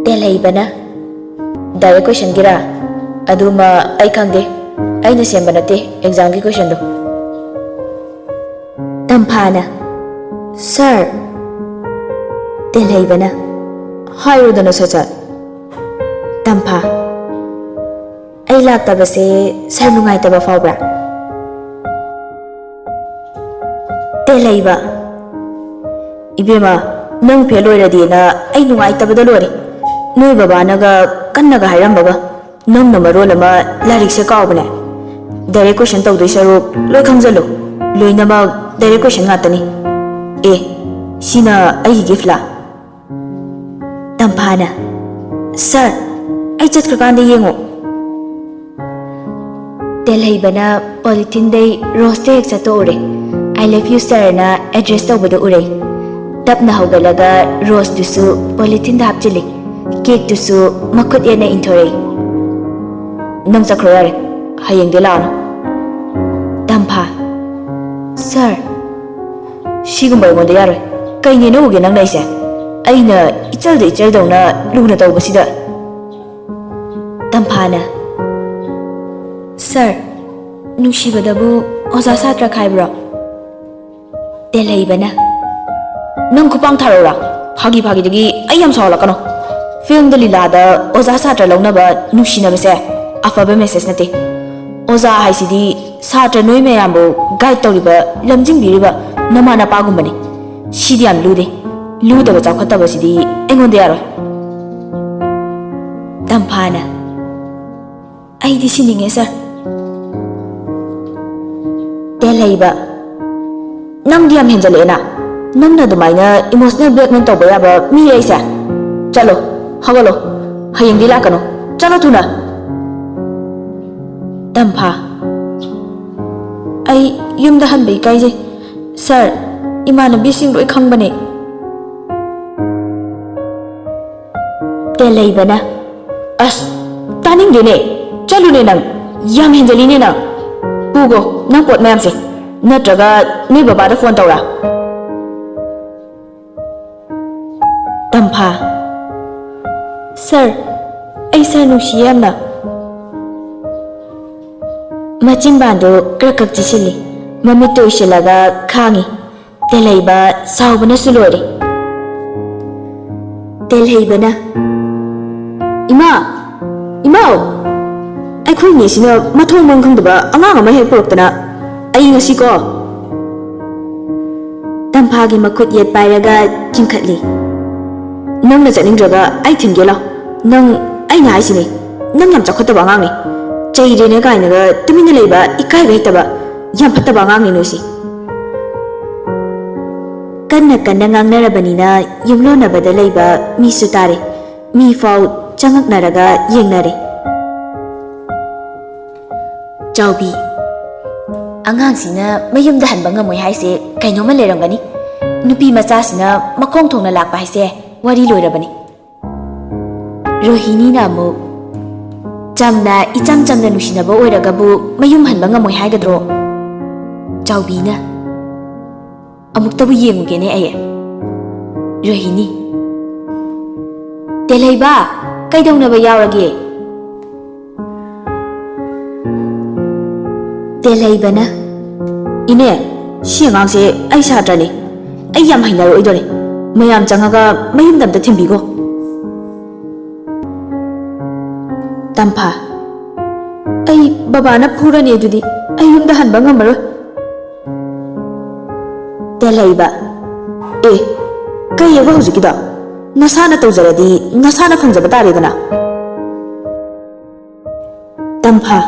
ꯇꯦꯜꯍꯩꯕꯅ, ꯗꯥꯏꯔꯦꯛ ꯀꯣꯏꯁꯟꯒꯤꯔꯥ? ꯑꯗꯨꯃ ꯑꯩ ꯈꯪꯗꯦ꯫ ꯑꯩꯅ ꯁꯦꯝꯕ ꯅꯠꯇꯦ ꯑꯦꯛꯖꯥꯝꯒꯤ ꯀꯣꯏꯁꯟꯗꯣ꯫ ꯇꯝꯐꯥꯅ, "ꯁꯥꯔ!" ꯇꯦꯜꯍꯩꯕꯅ, "ꯍꯥꯏꯔꯣꯗꯅ ꯁꯠ ꯁꯠ꯫" ꯇꯝꯐꯥ, "ꯑꯩ ꯂꯥꯛꯇꯕꯁꯦ ꯁꯥꯔ ꯅꯨꯡꯉꯥꯏꯇꯕ ꯐꯥꯎꯕ꯭ꯔꯥ?" ꯇꯦꯜꯍꯩꯕ, "ꯏꯕꯦꯝꯃ, ꯅꯪ ꯐꯦꯜ ꯑꯣꯏꯔꯗꯤꯅ ꯑꯩ ꯅꯨꯡꯉꯥꯏꯇꯕꯗ ꯂꯣꯏꯔꯦ꯫ ꯅꯣꯏ ꯕꯕꯥꯅꯒ ꯀꯟꯅꯒ ꯍꯥꯏꯔꯝꯕꯒ, ꯅꯪꯅ ꯃꯔꯣꯜ ꯑꯃ ꯂꯥꯏꯔꯤꯛꯁꯦ ꯀꯥꯎꯕꯅꯦ꯫ ꯗꯥꯏꯔꯦꯛ ꯀꯣꯏꯁꯟ ꯇꯧꯗꯣꯏ ꯁꯔꯨꯛ ꯂꯣꯏ ꯈꯪꯖꯜꯂꯨ, ꯂꯣꯏꯅꯃꯛ ꯗꯥꯏꯔꯦꯛ ꯀꯣꯏꯁꯟ ꯉꯥꯛꯇꯅꯤ꯫ ꯑꯦ, ꯁꯤꯅ ꯑꯩꯒꯤ ꯒꯤꯐꯂꯥ?" ꯇꯝꯐꯥꯅ, "ꯁꯥꯔ, ꯑꯩ ꯆꯠꯈ꯭ꯔꯀꯥꯟꯗ ꯌꯦꯡꯉꯣ꯫" ꯇꯦꯜꯍꯩꯕꯅ ꯄꯣꯂꯤꯊꯤꯟꯗꯩ ꯔꯣꯁꯇꯣ ꯍꯦꯛ ꯆꯠꯇꯣꯛꯎꯔꯦ꯫ "I love you, ꯁꯥꯔꯅ" ꯑꯦꯗ꯭ꯔꯦꯁ ꯇꯧꯕꯗꯣ ꯎꯔꯦ꯫ ꯇꯞꯅ ꯍꯧꯒꯠꯂꯒ ꯔꯣꯁꯇꯨꯁꯨ ꯄꯣꯂꯤꯊꯤꯟꯗ ꯍꯥꯞꯆꯤꯜꯂꯤ꯫ ꯀꯦꯛꯇꯨꯁꯨ ꯃꯈꯨꯠ ꯍꯦꯟꯅ ꯏꯟꯊꯣꯔꯛꯏ꯫ "ꯅꯪ ꯆꯠꯈ꯭ꯔꯣ ꯌꯥꯔꯦ, ꯍꯌꯦꯡꯗꯤ ꯂꯥꯛꯑꯅꯨ꯫" ꯇꯝꯐꯥ, "ꯁꯥꯔ, ꯁꯤꯒꯨꯝꯕ ꯑꯩꯉꯣꯟꯗ ꯌꯥꯔꯣꯏ꯫ ꯀꯩ ꯅꯦꯅꯧꯒꯦ ꯅꯪꯅ ꯑꯩꯁꯦ? ꯑꯩꯅ ꯏꯆꯜꯗ ꯏꯆꯜꯗꯧꯅ ꯂꯨꯅ ꯇꯧꯕꯁꯤꯗ꯫" ꯇꯝꯐꯥꯅ, "ꯁꯥꯔ, ꯅꯨꯡꯁꯤꯕꯗꯕꯨ ꯑꯣꯖꯥ ꯁꯥꯇ꯭ꯔ ꯈꯥꯏꯕ꯭ꯔꯣ?" ꯇꯦꯜꯍꯩꯕꯅ, "ꯅꯪ ꯈꯨꯄꯥꯡ ꯊꯥꯔꯛꯎꯔꯥ? ꯐꯥꯒꯤ ꯐꯥꯒꯤꯗꯒꯤ ꯑꯩ ꯌꯥꯝ ꯁꯥꯎꯍꯜꯂꯛꯀꯅꯨ꯫ ꯐꯤꯜꯝꯗ ꯂꯤꯂꯥꯗ ꯑꯣꯖꯥ ꯁꯥꯇ꯭ꯔ ꯂꯧꯅꯕ ꯅꯨꯡꯁꯤꯅꯕꯁꯦ ꯑꯐꯕ ꯃꯦꯁꯦꯖ ꯅꯠꯇꯦ꯫ ꯑꯣꯖꯥ ꯍꯥꯏꯁꯤꯗꯤ ꯁꯥꯇ꯭ꯔ ꯅꯣꯏ ꯃꯌꯥꯝꯕꯨ ꯒꯥꯏꯗ ꯇꯧꯔꯤꯕ, ꯂꯝꯖꯤꯡꯕꯤꯔꯤꯕ ꯅꯃꯥ ꯅꯄꯥꯒꯨꯝꯕꯅꯤ꯫ ꯁꯤꯗꯤ ꯌꯥꯝ ꯂꯨꯗꯦ꯫ ꯂꯨꯗꯕ ꯆꯥꯎꯈꯠꯇꯕꯁꯤꯗꯤ ꯑꯩꯉꯣꯟꯗ ꯌꯥꯔꯣꯏ꯫" ꯇꯝꯐꯥꯅ, "ꯑꯩꯗꯤ ꯁꯤꯅꯤꯡꯉꯦ, ꯁꯥꯔ꯫" ꯇꯦꯜꯍꯩꯕ, "ꯅꯪꯗꯤ ꯌꯥꯝ ꯍꯦꯟꯖꯜꯂꯛꯑꯦꯅ꯫ ꯅꯪꯅ ꯑꯗꯨꯃꯥꯏꯅ ꯏꯃꯣꯁꯅꯦꯜ ꯕ꯭ꯂꯦꯛꯃꯦꯜ ꯇꯧꯕ ꯌꯥꯕ ꯃꯤ ꯑꯩꯁꯦ? ꯆꯠꯂꯣ, ꯍꯧꯒꯠꯂꯣ꯫ ꯍꯌꯦꯡꯗꯤ ꯂꯥꯛꯀꯅꯨ꯫ ꯆꯠꯂꯣ ꯊꯨꯅ꯫" ꯇꯝꯐꯥ, "ꯑꯩ ꯌꯨꯝꯗ ꯍꯟꯕ ꯏꯀꯥꯏꯖꯩ꯫ ꯁꯥꯔ, ꯏꯃꯥꯟꯅꯕꯤꯁꯤꯡ ꯂꯣꯏ ꯈꯪꯕꯅꯦ꯫" ꯇꯦꯜꯍꯩꯕꯅ, "ꯑꯁ, ꯇꯥꯅꯤꯡꯗꯦꯅꯦ꯫ ꯆꯠꯂꯨꯅꯦ ꯅꯪ꯫ ꯌꯥꯝ ꯍꯦꯟꯖꯜꯂꯤꯅꯦ ꯅꯪ꯫ ꯄꯨꯒꯣ ꯅꯪ ꯄꯣꯠ ꯃꯌꯥꯝꯁꯦ꯫ ꯅꯠꯇ꯭ꯔꯒ ꯅꯣꯏ ꯕꯕꯥꯗ ꯐꯣꯟ ꯇꯧꯔꯥ?" ꯇꯝꯐꯥ, "ꯁꯥꯔ, ꯑꯩ ꯁꯥꯔ ꯅꯨꯡꯁꯤ ꯌꯥꯝꯅ꯫" ꯃꯆꯤꯟꯕꯥꯟꯗꯨ ꯀ꯭ꯔꯛ ꯀ꯭ꯔꯛ ꯆꯤꯁꯤꯜꯂꯤ꯫ ꯃꯃꯤꯠꯇ ꯎꯏꯁꯤꯜꯂꯒ ꯈꯥꯡꯉꯤ꯫ ꯇꯦꯜꯍꯩꯕ ꯁꯥꯎꯕꯅꯁꯨ ꯂꯣꯏꯔꯦ꯫ ꯇꯦꯜꯍꯩꯕꯅ, "ꯏꯃꯥ! ꯏꯃꯥꯎ! ꯑꯩꯈꯣꯏ ꯅꯦꯁꯤꯅ ꯃꯊꯣꯡ ꯃꯔꯝ ꯈꯪꯗꯕ ꯑꯉꯥꯡ ꯑꯃ ꯍꯦꯛ ꯄꯨꯔꯛꯇꯅ꯫ ꯑꯩ ꯉꯁꯤꯀꯣ!" ꯇꯝꯐꯥꯒꯤ ꯃꯈꯨꯠ ꯌꯦꯠ ꯄꯥꯏꯔꯒ ꯆꯤꯡꯈꯠꯂꯤ꯫ "ꯅꯪꯅ ꯆꯠꯅꯤꯡꯗ꯭ꯔꯒ ꯑꯩ ꯊꯤꯟꯒꯦ ꯂꯥꯎ꯫ ꯅꯪ, ꯑꯩꯅ ꯍꯥꯏꯁꯤꯅꯦ, ꯅꯪ ꯌꯥꯝ ꯆꯥꯎꯈꯠꯇꯕ ꯑꯉꯥꯡꯅꯤ꯫ ꯆꯩꯔꯦꯅ ꯀꯥꯏꯅꯒ ꯇꯨꯃꯤꯟꯅ ꯂꯩꯕ ꯏꯀꯥꯏꯕ ꯍꯩꯇꯕ ꯌꯥꯝ ꯐꯠꯇꯕ ꯑꯉꯥꯡꯅꯤ ꯅꯣꯏꯁꯤ꯫" ꯀꯟꯅ ꯀꯟꯅ ꯉꯥꯡꯅꯔꯕꯅꯤꯅ ꯌꯨꯝꯂꯣꯟꯅꯕꯗ ꯂꯩꯕ ꯃꯤꯁꯨ ꯇꯥꯔꯦ꯫ ꯃꯤ ꯐꯥꯎ ꯆꯪꯉꯛꯅꯔꯒ ꯌꯦꯡꯅꯔꯦ꯫ ꯆꯥꯎꯕꯤ, "ꯑꯉꯥꯡꯁꯤꯅ ꯃꯌꯨꯝꯗ ꯍꯟꯕ ꯉꯝꯃꯣꯏ ꯍꯥꯏꯁꯦ ꯀꯩꯅꯣꯝꯃ ꯂꯩꯔꯝꯒꯅꯤ꯫ ꯅꯨꯄꯤ ꯃꯆꯥꯁꯤꯅ ꯃꯈꯣꯡ ꯊꯣꯡꯅ ꯂꯥꯛꯄ ꯍꯥꯏꯁꯦ ꯋꯥꯔꯤ ꯂꯣꯏꯔꯕꯅꯤ꯫" ꯔꯣꯍꯤꯅꯤꯅ ꯑꯃꯨꯛ, "ꯆꯝꯅ, ꯏꯆꯝ ꯆꯝꯅ ꯅꯨꯡꯁꯤꯅꯕ ꯑꯣꯏꯔꯒꯕꯨ ꯃꯌꯨꯝ ꯍꯟꯕ ꯉꯝꯃꯣꯏ ꯍꯥꯏꯒꯗ꯭ꯔꯣ?" ꯆꯥꯎꯕꯤꯅ, "ꯑꯃꯨꯛꯇꯕꯨ ꯌꯦꯡꯉꯨꯒꯦꯅꯦ ꯑꯩ꯫" ꯔꯣꯍꯤꯅꯤ, "ꯇꯦꯜꯍꯩꯕ, ꯀꯩꯗꯧꯅꯕ ꯌꯥꯎꯔꯒꯦ?" ꯇꯦꯜꯍꯩꯕꯅ, "ꯏꯅꯦ, ꯁꯤ ꯑꯉꯥꯡꯁꯦ ꯑꯩ ꯁꯥꯇ꯭ꯔꯅꯤ꯫ ꯑꯩ ꯌꯥꯝ ꯍꯩꯅꯔꯣꯏꯗꯣꯔꯦ꯫ ꯃꯌꯥꯝ ꯆꯪꯉꯒ ꯃꯌꯨꯝꯗ ꯑꯝꯇ ꯊꯤꯟꯕꯤꯈꯣ꯫" ꯇꯝꯐꯥ, "ꯑꯩ ꯕꯕꯥꯅ ꯐꯨꯔꯅꯤ ꯑꯗꯨꯗꯤ꯫ ꯑꯩ ꯌꯨꯝꯗ ꯍꯟꯕ ꯉꯝꯃꯔꯣꯏ꯫" ꯇꯦꯜꯍꯩꯕ, "ꯑꯦ, ꯀꯩꯑꯕ ꯍꯧꯖꯤꯛꯀꯤꯗꯣ? ꯅꯁꯥꯅ ꯇꯧꯖꯔꯗꯤ ꯅꯁꯥꯅ ꯐꯪꯖꯕ ꯇꯥꯔꯦꯗꯅ꯫" ꯇꯝꯐꯥ,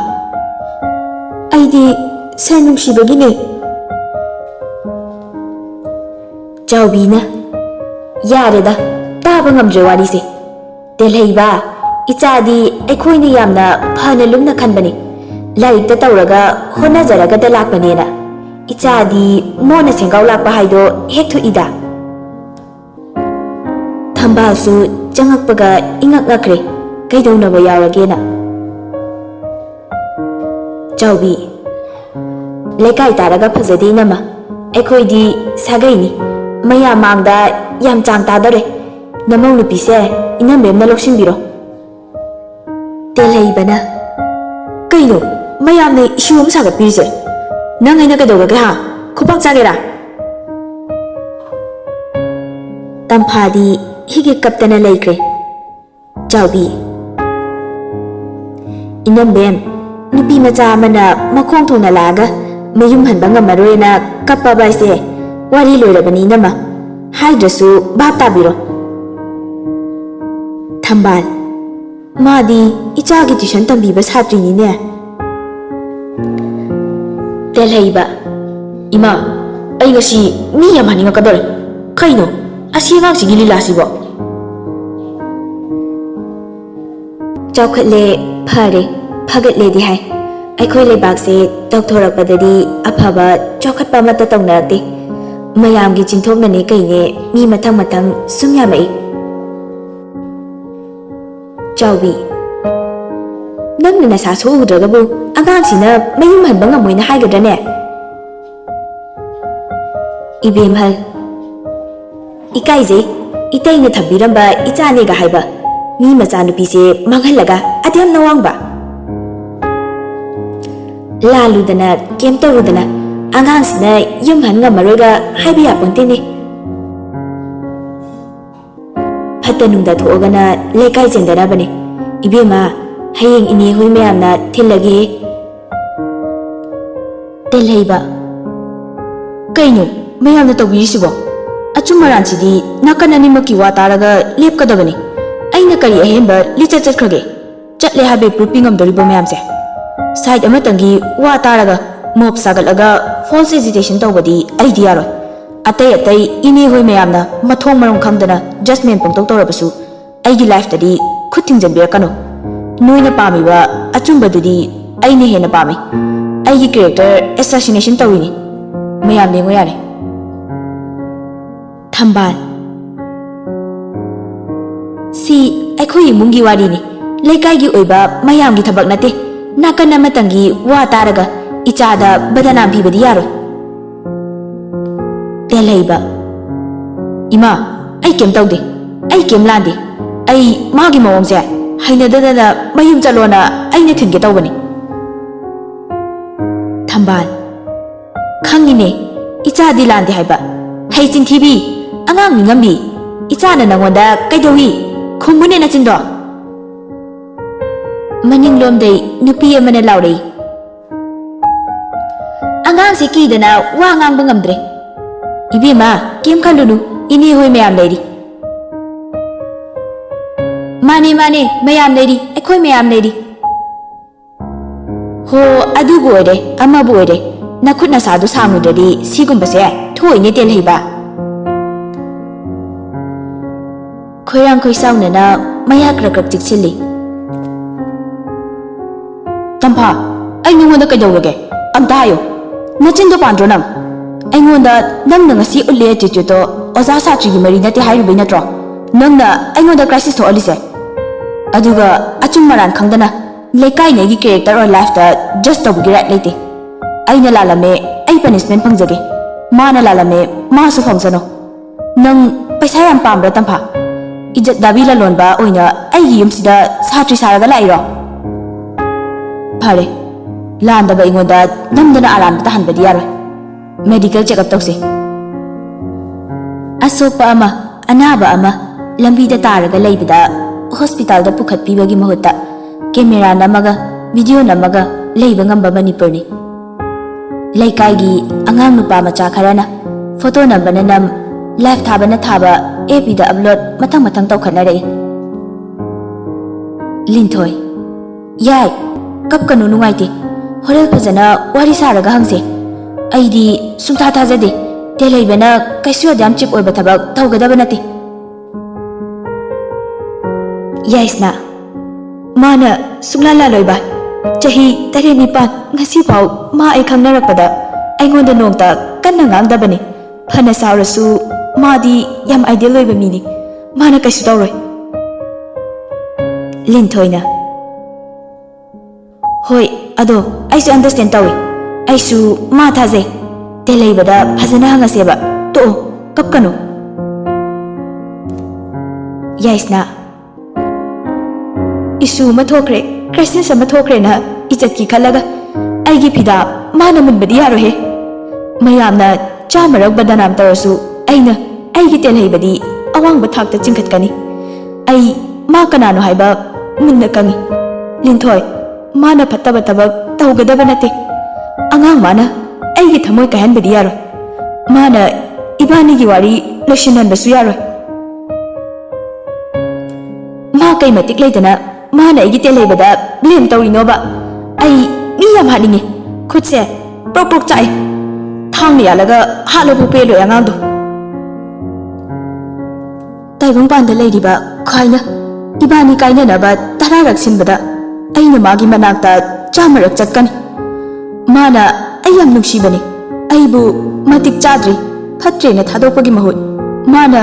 "ꯑꯩꯗꯤ ꯁꯦ ꯅꯨꯡꯁꯤꯕꯒꯤꯅꯦ꯫" ꯆꯥꯎꯕꯤꯅ, "ꯌꯥꯔꯦꯗ, ꯇꯥꯕ ꯉꯝꯗ꯭ꯔꯦ ꯋꯥꯔꯤꯁꯦ꯫ ꯇꯦꯜꯍꯩꯕ, ꯏꯆꯥꯗꯤ ꯑꯩꯈꯣꯏꯅ ꯌꯥꯝꯅ ꯐꯅ ꯂꯨꯝꯅ ꯈꯟꯕꯅꯤ꯫ ꯂꯥꯏꯔꯤꯛꯇ ꯇꯧꯔꯒ ꯍꯣꯠꯅꯖꯔꯒꯗ ꯂꯥꯛꯄꯅꯦꯅ꯫ ꯏꯆꯥꯗꯤ ꯃꯣꯟꯅ ꯁꯦꯡꯒꯥꯎ ꯂꯥꯛꯄ ꯍꯥꯏꯗꯣ ꯍꯦꯛ ꯊꯣꯛꯏꯗ꯫" ꯊꯝꯕꯥꯜꯁꯨ ꯆꯪꯉꯛꯄꯒ ꯏꯉꯛ ꯉꯛꯈ꯭ꯔꯦ, ꯀꯩꯗꯧꯅꯕ ꯌꯥꯎꯔꯒꯦꯅ꯫ ꯆꯥꯎꯕꯤ, "ꯂꯩꯀꯥꯏ ꯇꯥꯔꯒ ꯐꯖꯗꯦ ꯏꯅꯝꯃ, ꯑꯩꯈꯣꯏꯗꯤ ꯁꯥꯒꯩꯅꯤ, ꯃꯌꯥꯝ ꯃꯥꯡꯗ ꯌꯥꯝ ꯆꯥꯡ ꯇꯥꯗꯣꯔꯦ꯫ ꯅꯃꯧ ꯅꯨꯄꯤꯁꯦ ꯏꯅꯝꯃꯦꯝꯅ ꯂꯧꯁꯤꯟꯕꯤꯔꯣ꯫" ꯇꯦꯜꯍꯩꯕꯅ, "ꯀꯩꯅꯣ ꯃꯌꯥꯝꯅ ꯏꯁꯨ ꯑꯃ ꯁꯥꯒꯠꯄꯤꯔꯤꯁꯦ? ꯅꯪ ꯑꯩꯅ ꯀꯩꯗꯧꯔꯒꯦ ꯍꯥ? ꯈꯨꯄꯥꯛ ꯆꯥꯒꯦꯔꯥ? ꯇꯝꯐꯥꯗꯤ ꯍꯤꯒꯦ ꯀꯞꯇꯅ ꯂꯩꯈ꯭ꯔꯦ꯫ ꯆꯥꯎꯕꯤ꯫ ꯏꯅꯝꯕꯦꯝ, ꯅꯨꯄꯤ ꯃꯆꯥ ꯑꯃꯅ ꯃꯈꯣꯡ ꯊꯣꯡꯅ ꯂꯥꯛꯑꯒ ꯃꯌꯨꯝ ꯍꯟꯕ ꯉꯝꯃꯔꯣꯏꯅ ꯀꯞꯄꯕ ꯍꯥꯏꯁꯦ ꯋꯥꯔꯤ ꯂꯣꯏꯔꯕꯅꯤ ꯏꯅꯝꯃ꯫ ꯍꯥꯏꯗ꯭ꯔꯁꯨ ꯚꯥꯞ ꯇꯥꯕꯤꯔꯣ꯫ ꯊꯝꯕꯥꯜ꯫ ꯃꯥꯗꯤ ꯏꯆꯥꯒꯤ tuition ꯇꯝꯕꯤꯕ ꯁꯥꯇ꯭ꯔꯤꯅꯤꯅꯦ꯫ ꯇꯦꯜꯍꯩꯕ꯫ ꯏꯃꯥ, ꯑꯩ ꯉꯁꯤ ꯃꯤ ꯌꯥꯝ ꯍꯥꯏꯅꯤꯡꯉꯛꯀꯗꯧꯔꯦ꯫ ꯀꯩꯅꯣ ꯑꯁꯤ ꯑꯉꯥꯡꯁꯤꯒꯤ ꯂꯤꯂꯥꯁꯤꯕꯣ? ꯆꯥꯎꯈꯠꯂꯦ, ꯐꯔꯦ, ꯐꯒꯠꯂꯦꯗꯤ ꯍꯥꯏ꯫ ꯑꯩꯈꯣꯏ ꯂꯩꯕꯥꯛꯁꯦ ꯇꯧꯊꯣꯔꯛꯄꯗꯗꯤ ꯑꯐꯕ ꯆꯥꯎꯈꯠꯄ ꯑꯃꯠꯇ ꯇꯧꯅꯔꯛꯇꯦ꯫ ꯃꯌꯥꯝꯒꯤ ꯆꯤꯟꯊꯣꯛꯅꯅꯦ ꯀꯩꯅꯦ ꯃꯤ ꯃꯊꯪ ꯃꯊꯪ ꯁꯨꯝ ꯌꯥꯝꯃꯛꯏ꯫ ꯆꯥꯎꯕꯤ, ꯅꯪꯅ ꯅꯁꯥ ꯁꯣꯛꯎꯗ꯭ꯔꯒꯕꯨ ꯑꯉꯥꯡꯁꯤꯅ ꯃꯌꯨꯝ ꯍꯟꯕ ꯉꯝꯃꯣꯏꯅ ꯍꯥꯏꯒꯗ꯭ꯔꯅꯦ? ꯏꯕꯦꯝꯍꯜ, ꯏꯀꯥꯏꯖꯩ, ꯏꯇꯩꯅ ꯊꯝꯕꯤꯔꯝꯕ ꯏꯆꯥꯅꯦꯒ ꯍꯥꯏꯕ ꯃꯤ ꯃꯆꯥꯅꯨꯄꯤꯁꯦ ꯃꯥꯡꯍꯜꯂꯒ ꯑꯗꯨꯌꯥꯝ ꯅꯋꯥꯡꯕ꯫ ꯂꯥꯜꯂꯨꯗꯅ, ꯀꯩꯝ ꯇꯧꯔꯨꯗꯅ, ꯑꯉꯥꯡꯁꯤꯅ ꯌꯨꯝ ꯍꯟ ꯉꯝꯃꯔꯣꯏꯒ ꯍꯥꯏꯕ ꯌꯥꯄꯣꯟꯇꯦꯅꯦ꯫ ꯐꯠꯇ ꯅꯨꯡꯗ ꯊꯣꯛꯑꯒꯅ ꯂꯩꯀꯥꯏ ꯆꯦꯟꯗꯅꯕꯅꯦ꯫ ꯏꯕꯦꯝꯃ, ꯍꯌꯦꯡ ꯏꯅꯦ ꯍꯣꯏ ꯃꯌꯥꯝꯅ ꯊꯤꯜꯂꯒꯦ꯫ ꯇꯦꯜꯍꯩꯕ꯫ ꯀꯩꯅꯣ ꯃꯌꯥꯝꯅ ꯇꯧꯕꯤꯔꯤꯁꯤꯕꯣ? ꯑꯆꯨꯝ ꯑꯔꯥꯟꯁꯤꯗꯤ ꯅꯥꯀꯟ ꯑꯅꯤꯃꯛꯀꯤ ꯋꯥ ꯇꯥꯔꯒ ꯂꯦꯞꯀꯗꯕꯅꯤ꯫ ꯑꯩꯅ ꯀꯔꯤ ꯑꯍꯦꯟꯕ ꯂꯤꯆꯠ ꯆꯠꯈ꯭ꯔꯒꯦ? ꯆꯠꯂꯦ ꯍꯥꯏꯕꯩ proof ꯄꯤ ꯉꯝꯗꯣꯔꯤꯕꯣ ꯃꯌꯥꯝꯁꯦ? Side ꯑꯃꯇꯪꯒꯤ ꯋꯥ ꯇꯥꯔꯒ mob ꯁꯥꯒꯠꯂꯒ false agitation ꯇꯧꯕꯗꯤ ꯑꯩꯗꯤ ꯌꯥꯔꯣꯏ꯫ ꯑꯇꯩ ꯑꯇꯩ ꯏꯅꯦ ꯍꯣꯏ ꯃꯌꯥꯝꯅ ꯃꯊꯣꯡ ꯃꯔꯝ ꯈꯪꯗꯅ judgement ꯄꯪꯇꯧ ꯇꯧꯔꯕꯁꯨ ꯑꯩꯒꯤ lifeꯇꯗꯤ ꯈꯨꯠ ꯊꯤꯡꯖꯤꯟꯕꯤꯔꯛꯀꯅꯨ꯫ ꯅꯣꯏꯅ ꯄꯥꯝꯃꯤꯕ ꯑꯆꯨꯝꯕꯗꯨꯗꯤ ꯑꯩꯅ ꯍꯦꯟꯅ ꯄꯥꯝꯃꯤ꯫ ꯑꯩꯒꯤ character assassination ꯇꯧꯔꯤꯅꯤ꯫ ꯃꯌꯥꯝ ꯌꯦꯡꯉꯣ ꯌꯥꯔꯦ꯫ ꯊꯝꯕꯥꯜ꯫ ꯁꯤ ꯑꯩꯈꯣꯏ ꯏꯃꯨꯡꯒꯤ ꯋꯥꯔꯤꯅꯤ, ꯂꯩꯀꯥꯏꯒꯤ ꯑꯣꯏꯕ ꯃꯌꯥꯝꯒꯤ ꯊꯕꯛ ꯅꯠꯇꯦ꯫ ꯅꯥꯀꯟ ꯑꯃꯇꯪꯒꯤ ꯋꯥ ꯇꯥꯔꯒ ꯏꯆꯥꯗ ꯕꯗꯅꯥꯝ ꯄꯤꯕꯗꯤ ꯌꯥꯔꯣꯏ꯫ ꯇꯦꯜꯍꯩꯕ꯫ ꯏꯃꯥ, ꯑꯩ ꯀꯩꯝ ꯇꯧꯗꯦ, ꯑꯩ ꯀꯩꯝ ꯂꯥꯟꯗꯦ꯫ ꯑꯩ ꯃꯥꯒꯤ ꯃꯑꯣꯡꯁꯦ ꯍꯩꯅꯗꯗꯅ ꯃꯌꯨꯝ ꯆꯠꯂꯣꯅ ꯑꯩꯅ ꯊꯤꯟꯒꯦ ꯇꯧꯕꯅꯤ꯫ ꯊꯝꯕꯥꯜ꯫ ꯈꯪꯉꯤꯅꯦ, ꯏꯆꯥꯗꯤ ꯂꯥꯟꯗꯦ ꯍꯥꯏꯕ꯫ ꯍꯩ ꯆꯤꯟꯊꯤꯕꯤ, ꯑꯉꯥꯡ ꯃꯤꯉꯝꯕꯤ, ꯏꯆꯥꯅ ꯅꯪꯉꯣꯟꯗ ꯀꯩꯗꯧꯏ? ꯈꯨꯝꯃꯨꯅꯦ ꯅꯆꯤꯟꯗꯣ꯫ ꯃꯅꯤꯡꯂꯣꯝꯗꯩ ꯅꯨꯄꯤ ꯑꯃꯅ ꯂꯥꯎꯔꯛꯏ꯫ ꯑꯉꯥꯡꯁꯦ ꯀꯤꯗꯅ ꯋꯥ ꯉꯥꯡꯕ ꯉꯝꯗ꯭ꯔꯦ꯫ ꯏꯕꯦꯝꯃ, ꯀꯩꯝ ꯈꯜꯂꯨꯅꯨ, ꯏꯅꯦ ꯍꯣꯏ ꯃꯌꯥꯝ ꯂꯩꯔꯤ꯫ ꯃꯥꯅꯦ, ꯃꯥꯅꯦ, ꯃꯌꯥꯝ ꯂꯩꯔꯤ, ꯑꯩꯈꯣꯏ ꯃꯌꯥꯝ ꯂꯩꯔꯤ꯫ ꯍꯣ, ꯑꯗꯨꯕꯨ ꯑꯣꯏꯔꯦ, ꯑꯃꯕꯨ ꯑꯣꯏꯔꯦ, ꯅꯈꯨꯠ ꯅꯁꯥꯗꯨ ꯁꯥꯡꯉꯨꯗ꯭ꯔꯗꯤ ꯁꯤꯒꯨꯝꯕꯁꯦ ꯊꯣꯛꯏꯅꯦ ꯇꯦꯜꯍꯩꯕ꯫ ꯈꯣꯏꯔꯥꯡ ꯈꯣꯏꯁꯥꯎꯅꯅ ꯃꯌꯥ ꯀ꯭ꯔꯛ ꯀ꯭ꯔꯛ ꯆꯤꯛꯁꯤꯜꯂꯤ꯫ ꯇꯝꯐꯥ, ꯑꯩ ꯅꯉꯣꯟꯗ ꯀꯩꯗꯧꯔꯒꯦ? ꯑꯝꯇ ꯍꯥꯏꯌꯨ꯫ ꯅꯆꯤꯟꯗꯣ ꯄꯥꯟꯗ꯭ꯔꯣ ꯅꯪ? ꯑꯩꯉꯣꯟꯗ ꯅꯪꯅ ꯉꯁꯤ ꯎꯠꯂꯤ attitudeꯗꯣ ꯑꯣꯖꯥ ꯁꯥꯇ꯭ꯔꯤꯒꯤ ꯃꯔꯤ ꯅꯠꯇꯦ ꯍꯥꯏꯔꯨꯕꯩ ꯅꯠꯇ꯭ꯔꯣ ꯅꯪꯅ ꯑꯩꯉꯣꯟꯗ crisis ꯊꯣꯛꯍꯜꯂꯤꯁꯦ? ꯑꯗꯨꯒ ꯑꯆꯨꯝ ꯑꯔꯥꯟ ꯈꯪꯗꯅ ꯂꯩꯀꯥꯏꯅ ꯑꯩꯒꯤ character or lifeꯇ judge ꯇꯧꯕꯒꯤ right ꯂꯩꯇꯦ꯫ ꯑꯩꯅ ꯂꯥꯜꯂꯝꯃꯦ, ꯑꯩ punishment ꯐꯪꯖꯒꯦ꯫ ꯃꯥꯅ ꯂꯥꯜꯂꯝꯃꯦ, ꯃꯥꯁꯨ ꯐꯪꯖꯅꯨ꯫ ꯅꯪ ꯄꯩꯁꯥ ꯌꯥꯝ ꯄꯥꯝꯕ꯭ꯔꯥ, ꯇꯝꯐꯥ? ꯏꯖꯠ ꯗꯥꯕꯤ ꯂꯂꯣꯟꯕ ꯑꯣꯏꯅ ꯑꯩꯒꯤ ꯌꯨꯝꯁꯤꯗ ꯁꯥꯇ꯭ꯔꯤ ꯁꯥꯔꯒ ꯂꯥꯛꯏꯔꯣ? ꯐꯔꯦ, ꯂꯥꯟꯗꯕ ꯑꯩꯉꯣꯟꯗ ꯅꯝꯗꯅ ꯑꯔꯥꯟꯕ ꯇꯥꯍꯟꯕꯗꯤ ꯌꯥꯔꯣꯏ꯫ Medical checkup ꯇꯧꯁꯤ꯫ ꯑꯁꯣꯛꯄ ꯑꯃ, ꯑꯅꯥꯕ ꯑꯃ ꯂꯝꯕꯤꯗ ꯇꯥꯔꯒ ꯂꯩꯕꯗ hospitalꯗ ꯄꯨꯈꯠꯄꯤꯕꯒꯤ ꯃꯍꯨꯠꯇ camera ꯅꯝꯃꯒ, video ꯅꯝꯃꯒ ꯂꯩꯕ ꯉꯝꯕ ꯃꯅꯤꯄꯨꯔꯅꯤ꯫ ꯂꯩꯀꯥꯏꯒꯤ ꯑꯉꯥꯡ ꯅꯨꯄꯥ ꯃꯆꯥ ꯈꯔꯅ photo ꯅꯝꯕꯅ ꯅꯝ, live ꯊꯥꯕꯅ ꯊꯥꯕ, FBꯗ upload ꯃꯊꯪ ꯃꯊꯪ ꯇꯧꯈꯠꯅꯔꯛꯏ꯫ ꯂꯤꯟꯊꯣꯏ, ꯌꯥꯏ, ꯀꯞꯀꯅꯨ, ꯅꯨꯡꯉꯥꯏꯇꯦ꯫ ꯍꯣꯔꯦꯟ ꯐꯖꯅ ꯋꯥꯔꯤ ꯁꯥꯔꯒ ꯍꯪꯁꯦ꯫ ꯑꯩꯗꯤ ꯁꯨꯡꯊꯥ ꯊꯥꯖꯗꯦ꯫ ꯇꯦꯜꯍꯩꯕꯅ ꯀꯩꯁꯨ ꯑꯗꯨꯌꯥꯝ cheap ꯑꯣꯏꯕ ꯊꯕꯛ ꯇꯧꯒꯗꯕ ꯅꯠꯇꯦ꯫ ꯌꯥꯏꯁꯅꯥ, ꯃꯥꯅ ꯁꯨꯡꯂꯥꯟ ꯂꯥꯜꯂꯣꯏ ꯚꯥꯏ꯫ ꯆꯍꯤ ꯇꯔꯦꯠ ꯅꯤꯄꯥꯟ ꯉꯁꯤꯐꯥꯎ ꯃꯥ ꯑꯩ ꯈꯪꯅꯔꯛꯄꯗ ꯑꯩꯉꯣꯟꯗ ꯅꯣꯡꯇ ꯀꯟꯅ ꯉꯥꯡꯗꯕꯅꯤ꯫ ꯐꯅ ꯁꯥꯎꯔꯁꯨ ꯃꯥꯗꯤ ꯌꯥꯝ ideal ꯑꯣꯏꯕ ꯃꯤꯅꯤ꯫ ꯃꯥꯅ ꯀꯩꯁꯨ ꯇꯧꯔꯣꯏ꯫ ꯂꯤꯟꯊꯣꯏꯅ, ꯍꯣꯏ, ꯑꯗꯣ ꯑꯩꯁꯨ understand ꯇꯧꯏ꯫ ꯑꯩꯁꯨ ꯃꯥ ꯊꯥꯖꯩ꯫ ꯇꯦꯜꯍꯩꯕꯗ ꯐꯖꯅ ꯍꯪꯉꯁꯦꯕ꯫ ꯇꯣꯛꯑꯣ, ꯀꯞꯀꯅꯨ꯫ ꯌꯥꯏꯁꯅꯥ, issue ꯑꯃ ꯊꯣꯛꯈ꯭ꯔꯦ, crisis ꯑꯃ ꯊꯣꯛꯈ꯭ꯔꯦꯅ ꯏꯖꯠꯀꯤ ꯈꯜꯂꯒ ꯑꯩꯒꯤ ꯐꯤꯗꯥ ꯃꯥꯅ ꯃꯨꯟꯕꯗꯤ ꯌꯥꯔꯣꯏꯍꯦ꯫ ꯃꯌꯥꯝꯅ ꯆꯥꯝꯃꯔꯛ ꯕꯗꯅꯥꯝ ꯇꯧꯔꯁꯨ ꯑꯩꯅ ꯑꯩꯒꯤ ꯇꯦꯜꯍꯩꯕꯗꯤ ꯑꯋꯥꯡꯕ ꯊꯥꯛꯇ ꯆꯤꯡꯈꯠꯀꯅꯤ꯫ ꯑꯩ ꯃꯥ ꯀꯅꯥꯅꯣ ꯍꯥꯏꯕ ꯃꯨꯟꯅ ꯈꯪꯏ꯫ ꯂꯤꯟꯊꯣꯏ, ꯃꯥꯅ ꯐꯠꯇꯕ ꯊꯕꯛ ꯇꯧꯒꯗꯕ ꯅꯠꯇꯦ꯫ ꯑꯉꯥꯡ ꯃꯥꯅ ꯑꯩꯒꯤ ꯊꯃꯣꯏ ꯀꯥꯏꯍꯟꯕꯗꯤ ꯌꯥꯔꯣꯏ꯫ ꯃꯥꯅ ꯏꯕꯥꯅꯤꯒꯤ ꯋꯥꯔꯤ ꯂꯣꯏꯁꯤꯟꯍꯟꯕꯁꯨ ꯌꯥꯔꯣꯏ꯫ ꯃꯥ ꯀꯩ ꯃꯇꯤꯛ ꯂꯩꯗꯅ ꯃꯥꯅ ꯑꯩꯒꯤ ꯇꯦꯜꯍꯩꯕꯗ ꯕ꯭ꯂꯦꯝ ꯇꯧꯔꯤꯅꯣꯕ? ꯑꯩ ꯃꯤ ꯌꯥꯝ ꯍꯥꯠꯅꯤꯡꯉꯤ꯫ ꯈꯨꯠꯁꯦ ꯄ꯭ꯔꯣꯛ ꯄ꯭ꯔꯣꯛ ꯆꯥꯛꯑꯦ꯫ ꯊꯥꯡꯅ ꯌꯥꯜꯂꯒ ꯍꯥꯠꯂꯕꯨ ꯄꯦꯜꯂꯣꯏ ꯑꯉꯥꯡꯗꯣ꯫ ꯇꯥꯏꯕꯪꯄꯥꯟꯗ ꯂꯩꯔꯤꯕ ꯈ꯭ꯋꯥꯏꯅ ꯏꯕꯥꯅꯤ ꯀꯥꯏꯅꯅꯕ ꯇꯔꯥꯔꯛ ꯁꯤꯟꯕꯗ ꯑꯩꯅ ꯃꯥꯒꯤ ꯃꯅꯥꯛꯇ ꯆꯥꯝꯃꯔꯛ ꯆꯠꯀꯅꯤ꯫ ꯃꯥꯅ ꯑꯩ ꯌꯥꯝ ꯅꯨꯡꯁꯤꯕꯅꯤ꯫ ꯑꯩꯕꯨ ꯃꯇꯤꯛ ꯆꯥꯗ꯭ꯔꯤ, ꯐꯠꯇ꯭ꯔꯦꯅ ꯊꯥꯗꯣꯛꯄꯒꯤ ꯃꯍꯨꯠ ꯃꯥꯅ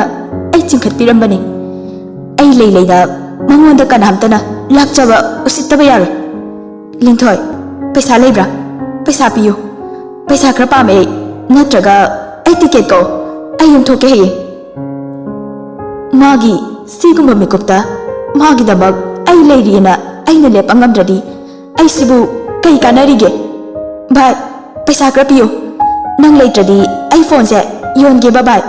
ꯑꯩ ꯆꯤꯡꯈꯠꯄꯤꯔꯝꯕꯅꯤ꯫ ꯑꯩ ꯂꯩ ꯂꯩꯅ ꯃꯉꯣꯟꯗ ꯀꯅꯥꯝꯇꯅ ꯂꯥꯛꯆꯕ ꯎꯁꯤꯠꯇꯕ ꯌꯥꯔꯣꯏ꯫ ꯂꯤꯟꯊꯣꯏ, ꯄꯩꯁꯥ ꯂꯩꯕ꯭ꯔꯥ? ꯄꯩꯁꯥ ꯄꯤꯌꯨ꯫ ꯄꯩꯁꯥ ꯈꯔ ꯄꯥꯝꯃꯦ ꯑꯩ꯫ ꯅꯠꯇ꯭ꯔꯒ ꯑꯩ ꯇꯤꯀꯦꯠ ꯀꯛꯑꯣ꯫ ꯑꯩ ꯌꯨꯝ ꯊꯣꯛꯀꯦ ꯍꯌꯦꯡ꯫ ꯃꯥꯒꯤ ꯁꯤꯒꯨꯝꯕ ꯃꯤꯀꯨꯞꯇ ꯃꯥꯒꯤꯗꯃꯛ ꯑꯩ ꯂꯩꯔꯤꯑꯅ ꯑꯩꯅ ꯂꯦꯞꯄ ꯉꯝꯗ꯭ꯔꯗꯤ ꯑꯩꯁꯤꯕꯨ ꯀꯩ ꯀꯥꯟꯅꯔꯤꯒꯦ? ꯚꯥꯏ, ꯄꯩꯁꯥ ꯈꯔ ꯄꯤꯌꯨ꯫ ꯅꯪ ꯂꯩꯇ꯭ꯔꯗꯤ ꯑꯩ ꯐꯣꯟꯁꯦ ꯌꯣꯟꯒꯦꯕ ꯚꯥꯏ꯫